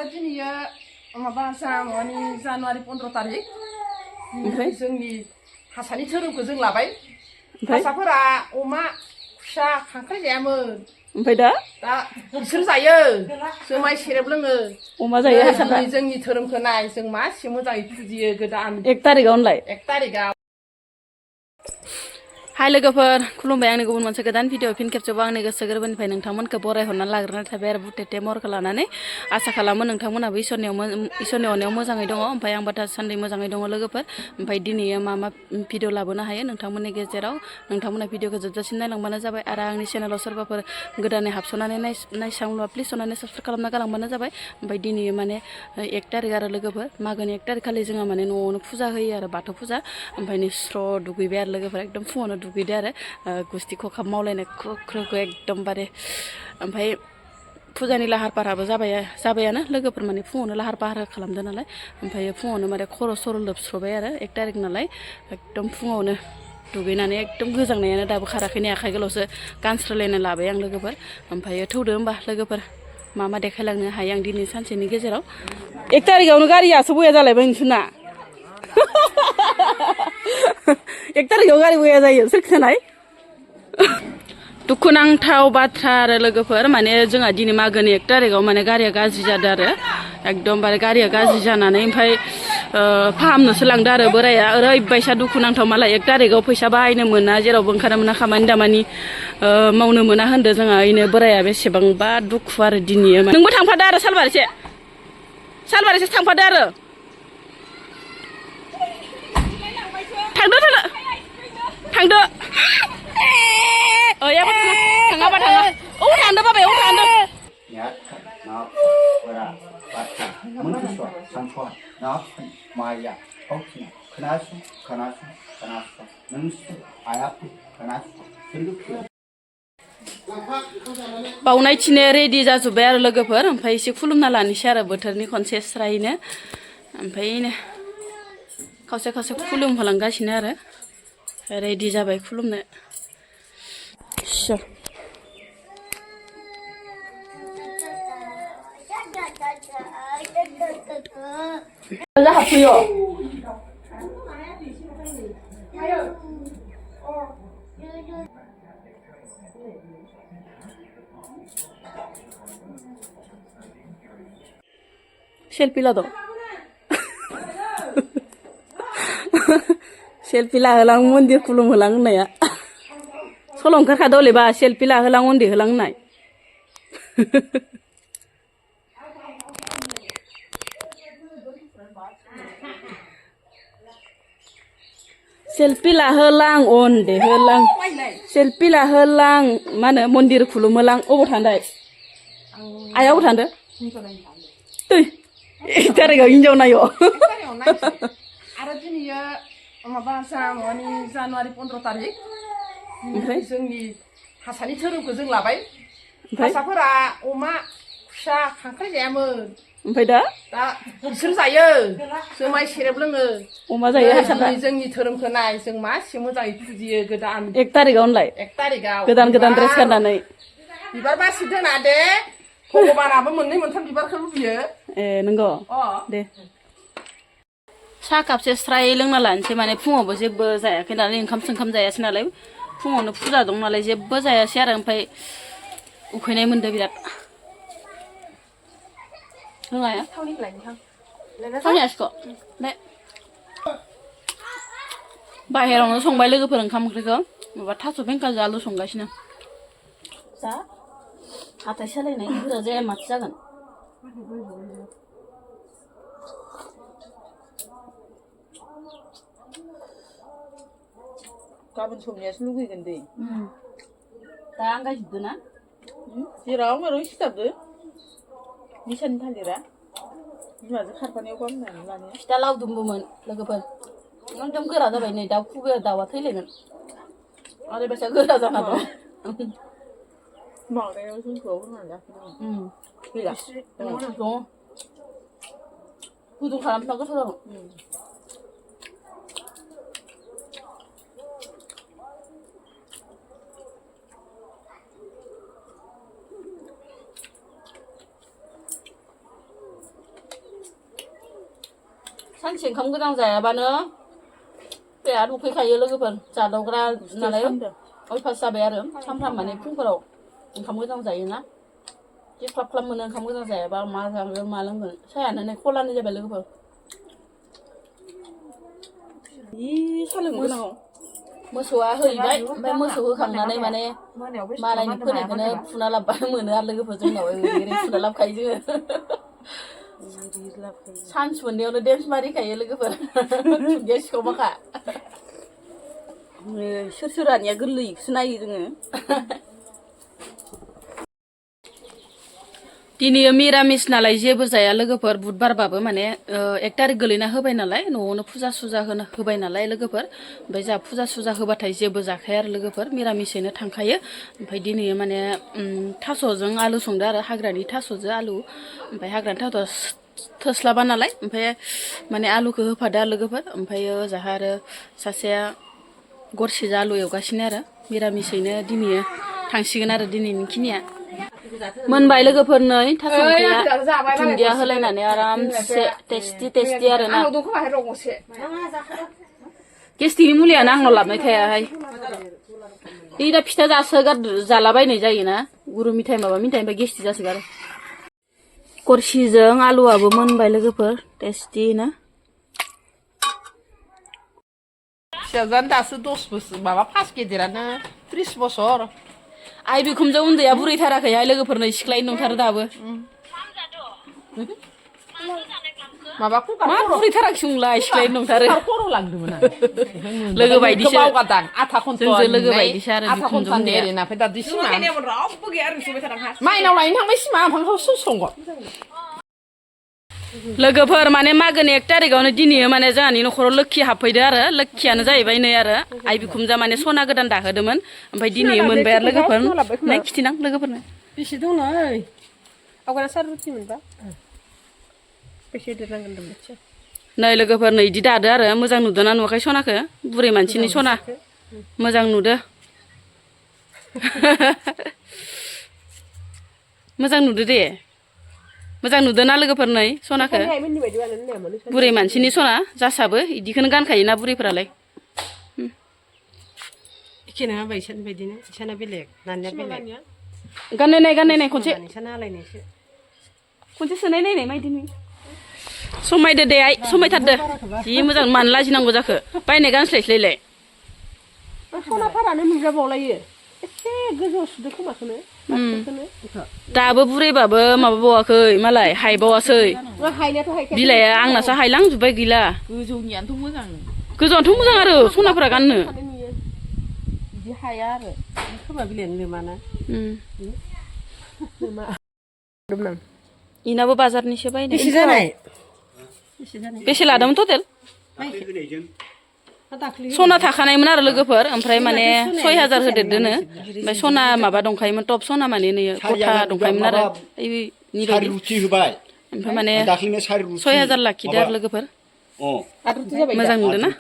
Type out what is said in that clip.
आरो दिनैयो माबा जानुवारि 15 तारिख ओमफ्राय जोंनि हासानि धोरोमखौ जों लाबाय हासाफोरा अमा फिसा खांख्राइ जायामोन ओमफ्राय दा बिसोर जायो जुमाय सेरेब लोङो अमा जायो हासाफ्रा जोंनि धोरोमखौ नाय जों मासे मोजाङै फुजियो गोदान 1 तारिखआवनोलाय 1 तारिखआव हाय लोगोफोर खुलुमबाय आंनि गुबुन मोनसे गोदान भिडिअ फिन खेबसेबाव आंनि गोसो गोरबोनिफ्राय नोंथांमोनखौ बरायहरना लाग्रोनाय थाबाय आरो बुटेटे महरखौ लानानै आसा खालामो नोंथांमोनाबो इसोरनि अननायाव मोजाङै दङ ओमफ्राय आंबो दासान्दि मोजाङै दङ लोगोफोर ओमफ्राय दिनै मा भिडिअ लाबोनो हायो नोंथांमोननि गेजेराव नोंथांमोना भिडिअखौ जोबजासिम नायलांबानो जाबाय आरो आंनि चेनेलाव सोरबाफोर गोदानै हाबस'नानै नायसांब्ला प्लिज अननानै साबस्क्राइब खालामना गालांबानो जाबाय ओमफ्राय दिनै माने 1 तारिख आरो लोगोफोर मागोनि 1 तारिख खालि जोंहा माने न'आवनो फुजा होयो आरो बाथौ फुजा ओमफ्राय स्र' दुगैबाय आरो लोगोफोर एकदम फुङावनो दुगैदो आरो गुस्ति खखाब मावलायनाय ख्रुखौ एकदमबारे ओमफ्राय फुजानि लाहार फाहाराबो जाबायानो लोगोफोर माने फुङावनो लाहार फाहार खालामदो नालाय ओमफ्राय फुङावनो माने खर' सर' लोबस्र'बाय आरो 1 तारिख नालाय एकदम फुङावनो दुगैनानै एकदम गोजांनायानो दाबो खाराखैनि आखाइ गोलावसो गानस्रोलायना लाबाय आं लोगोफोर ओमफ्राय थौदो होमबा लोगोफोर मा देखायलांनो हायो आं दिनै सानसेनि गेजेराव 1 तारिखआवनो गारियासो बया जालायबाय नोंसोरना 1 तारिखआव गारि बया जायो सोर खिथानाय दुखुनांथाव बाथ्रा आरो लोगोफोर माने जोंहा दिनै मागोनि 1 तारिखआव माने गारिया गाज्रि जादों आरो एकदमबारे गारिया गाज्रि जानानै ओमफ्राय फाहामनोसो लांदो आरो बोराया ओरैबायसा दुखुनांथाव मालाय 1 तारिखआव फैसा बाहायनो मोना जेरावबो ओंखारनो मोना खामानि दामानि मावनो मोना होनदो जोंहा इनो बोराया बेसेबांबा दुखु आरो दिनै नोंबो थांफादो आरो सालबारिसे थांफादो आरो थांदो थाङाबा थाङा थांदो बाबाया थांदो बावनाय थिनाया रेडि जाजोब्बाय आरो लोगोफोर ओमफ्राय एसे खुलुमना लानोसै आरो बोथोरनि खनसे स्रायनो ओमफ्राय खावसे खुलुमहोलांगासिनो आरो रेडि जाबाय खुलुमनो हाबफैयो सेल्फि लादो सेल्फि लाहोलां मन्दिर खुलुमहोलां होननाया सल' ओंखारखादोंलेबा सेल्फि लाहोलां मन्दिर होलां होननाय सेल्फि लाहोलां दे होलां सेल्फि लाहोलां मा होनो मन्दिर खुलुमहोलां अबाव थांदों आइया अबाव थांदो दै 1 तारिखआव हिनजाव नायो आरो दिनैयो माबा जानुवारि 15 तारिख ओमफ्राय जोंनि हासानि धोरोमखौ जों लाबाय हासाफोरा अमा फिसा खांख्राइ जायामोन ओमफ्राय दा बिसोर जायो जुमाय सेरेब लोङो अमा जायो हासाफ्रा जोंनि धोरोमखौ नाय जों मासे मोजाङै फुजियो गोदान 1 तारिखआवनोलाय 1 तारिखआव गोदान ड्रेस गाननानै बिबार बासि दोना दे भगबानाबो 2 3 बिबारखौ लुबैयो नंगौ दे साहा कापसे स्राय लोंना लानोसै माने फुङावबो जेबो जायाखै नालाय ओंखाम जायासै नालाय फुङावनो फुजा दं नालाय जेबो जायासै आरो ओमफ्राय उखैनाय मोनदों बिराद रोङाया थावनि आसिखौ दे बाहेरावनो संबाय लोगोफोर ओंखाम ओंख्रिखौ माबा थास' फेंखाजों आलु संगासिनो जा हाथाय सालायनाय गोरा जाया माथो जागोन गाबोन समनियासो लुगैगोन दै दा आंगायजोबदो ना जेराव मेराव सिथाबदो निसानि थालिरा बिमाजों खारफानायाव गाननानै लानो फिथा लावदुमबोमोन लोगोफोर एकदम गोरा जाबाय नै दाउ खुगाया दाउआ थैलायगोन ओरैबायसा गोरा जाना दं माबायाव जोंखौ होनानै जाफैदों गैला दङ गुदुं खालामना गोथाव जागोन सानसे ओंखाम गोजां जायाबानो देहाया उखैखायो लोगोफोर जादावग्रा नालाय अयभास जाबाय आरो सानफ्राम माने फुंफोराव ओंखाम गोजां जायोना जि ख्लाब ख्लाब मोनो ओंखाम गोजां जायाबा मा जागोन मा लोंगोन सायानो नै खलानि जाबाय लोगोफोर मोसौआ हैबाय ओमफ्राय मोसौ होखांनानै माने मालायनि फोनायखौनो फुना लाबबानो मोनो आरो लोगोफोर जोंनाव ओरै फुना लाबखायो जोङो सान्स मोननायावनो डेन्स मारिखायो लोगोफोर थुंगिया सिखावमाखा सोर सोरानिया गोरलैखौसो नायो जोङो दिनै मिरामिस नालाय जेबो जाया लोगोफोर बुधबारबाबो माने 1 तारिख गोलैना होबाय नालाय न'आवनो फुजा सुजा होबाय नालाय लोगोफोर ओमफ्राय जा फुजा सुजा होबाथाय जेबो जाखाया आरो लोगोफोर मिरामिसैनो थांखायो ओमफ्राय दिनै माने थास'जों आलु संदो आरो हाग्रानि थास'जों आलु ओमफ्राय हाग्रानि थास'आ थोस्लाबा नालाय ओमफ्राय माने आलुखौ होफादो आरो लोगोफोर ओमफ्राय जाहा आरो सासेया गरसेजों आलु एवगासिनो आरो मिरामिसैनो दिनै थांसिगोन आरो दिनैनि खिनिया मोनबाय लोगोफोर नै थास' ओंख्रिया दुन्दिया होलायनानै आरामसे टेस्टि आरो ना गेस्टिकनि मुलियानो आंनाव लाबनाय थायाहाय बे दा फिथा जालाबायनाय जायोना गुरु मिथाइ माबा मिथाइ ओमफ्राय गेस्टिक जासोगारो गरसिजों आलुआबो मोनबाय लोगोफोर टेस्टिनो फिसाजानो दासो 10 बोसोर माबा फार्स्ट गेदेरानो 30 बोसोर आइ बिखुमजो उन्दैया बुरैथाराखैहाय लोगोफोरनो सिख्लायनो नंथारो दाबो माबाखौ मा बुरैथाराखै नंलाय सिख्लायनो नंथारो खर' लांदोंमोन आं लोगो बायदिसो बावगारदां आथा खन्थ'आ जोंजो लोगो बायदिसो आरो आथा खन्थ'आनो एरैना ओमफ्राय दादि सिमा माइनाव लायनो थांबाय सिमा आफांखौ संग लोगोफोर माने मागोनि 1 तारिखआवनो दिनै माने जोंहानि न'खराव लोक्षि हाबफैदो आरो लोक्षियानो जाहैबाय नै आरो आइ बिखुमजा माने सना गोदान दाहोदोंमोन ओमफ्राय दिनै मोनबाय आरो लोगोफोर नै खिथिनां लोगोफोरनो बेसे दं नै आवगायना सार रुटि मोनबा बेसे देरनांगोन दं नै लोगोफोर नै इदि दादो आरो मोजां नुदोंना नुवाखै सनाखौ बुरै मानसिनि सना मोजां नुदो मोजां नुदो दे मोजां नुदोंना लोगोफोर नै सनाखौ बुरै मानसिनि सना जासाबो इदिखौनो गानखायोना बुरैफोरालाय एखे नङा बैसानि बायदिनो इसाना बेलेग नानिया बेलेग गाननाय खनसे सोनाय नायनाय मायदिनि समायदो दे आइ समायथारदो जि मोजां मानो लाजिनांगौ जाखो बायनाय गानस्लायस्लायलाय सनाफोरानो नुजाबावलायो एसे गोजौआव सुदो खोमाखौनो दाबो बुरैबाबो माबाबावाखै मालाय हायबावासै बिलाइआ आंनासो हायलांजोब्बाय गैला गोजौनियानोथ' मोजां गोजौआनोथ' मोजां आरो सनाफोरा गाननो बिदि हाया आरो खोमा बिलाइनो लोमाना इनाबो बाजारनिसो बायनाय बेसे जानाय बेसे लादोंमोन टटेल सना थाखानायमोन आरो लोगोफोर ओमफ्राय माने 6000 होदेरदोनो ओमफ्राय सना माबा दंखायोमोन टप सना माने नै गथा दंखायोमोन आरो ओइनि बायदि ओमफ्राय माने 6000 लाखिदो आरो लोगोफोर मोजां नुदों ना